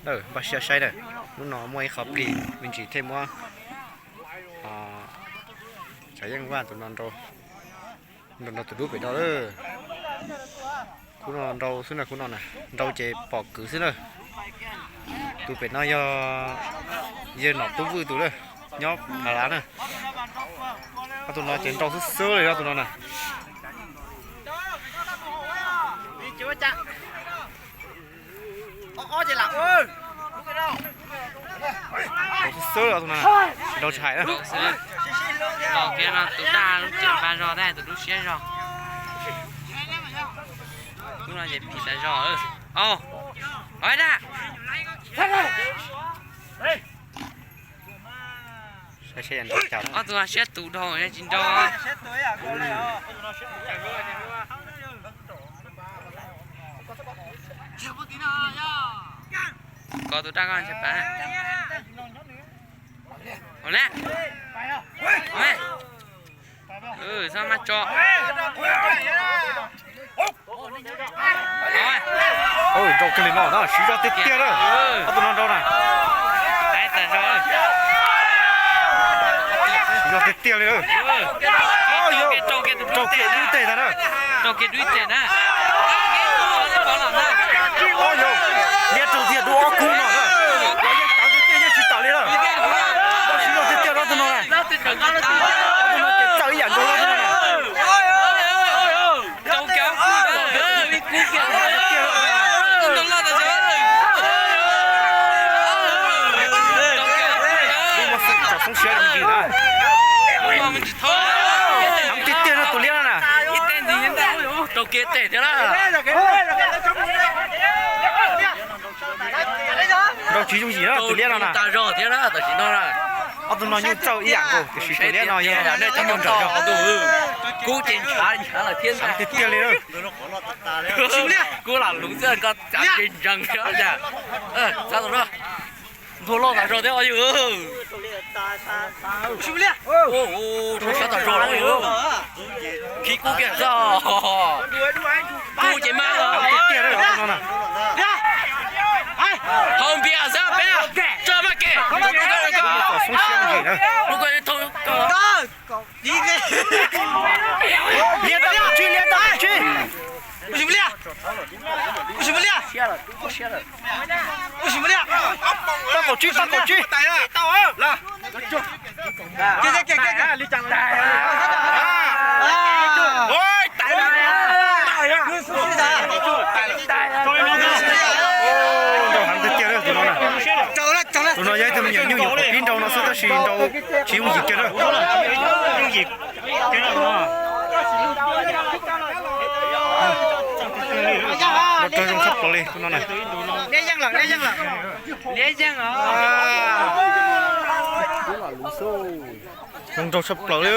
Npaj siab saib na, hnub no muaj ib qho plig me ntsis thiaj muab Tshav Yeej Vaj tus no nrau, nrau nrau tus dub pem no lawm. Khub no nrau xwb na, khub no na, nrau ces pom kwv xwb na. Tus pem no yog yawg Nom Tub Vwj tus lawm, nyob Phav Lav na. Ob tug no ces nrau xwb xwb li ob tug no na. Nrau xwb xwb li ob tug no, nrau tsis hais na. Los kiag no tus daj lub tsev npaj zog, tus dub siab zog. Tus no ces phim tas zog. Au, daj. Ob tug no siab tus dhau tsis nrau. Kov tus daj koj ntshe pab. Ua na. Ua na. Txhob maj tso. Nrau kiag li no na, siv zog tiag tiag na. Ob tug no nrau na. Siv zog tiag tiag li. Rau kiag dub ib teg ntag na. Rau kiag dub ib teg na. Yog liab rau tiag dub ob kub no na. Los yeej tawv tiag tiag yeej tsis tawm li na. Siv zog tiag tiag ob tug no na. Ob tug no ces txawj ib yam nkaus li ob tug no na. Tsom xoob siab li ntsis na. Heev tiag tiag no tus liab no na. Rau kiag teg thiab na. Nrau tsis yooj yim na tus liab no na. Ob tug no nyuj txawj ib yam nkaus tiam sis tus liab no yog nej cov nrog nrog. Kub ces ntshav ntshav lawm thiab. Heev tiag tiag li. Kub lam luv xwb koj txav tsis ntsees thiab. Txav tus no. Nthua loj tas zog thiab os yawg. Rau siab tas zog los yawg. Khib kub kiag xwb. Kub ces mag. Haus npias xwb peb. Tso maj ke. Liab tau kaum tsib, liab tau kaum tsib. Pab kaum tsib, pab kaum tsib. Nrau heev tiag tiag tus no na. Tus no yog ib tug me nyuam nyuj nyuam qhuav pib nrau no xwb tab sis nrau tsis yooj yim kiag na. Nrau zoo tshaj plaws li tus no na. Zoo nraug tshaj plaws li.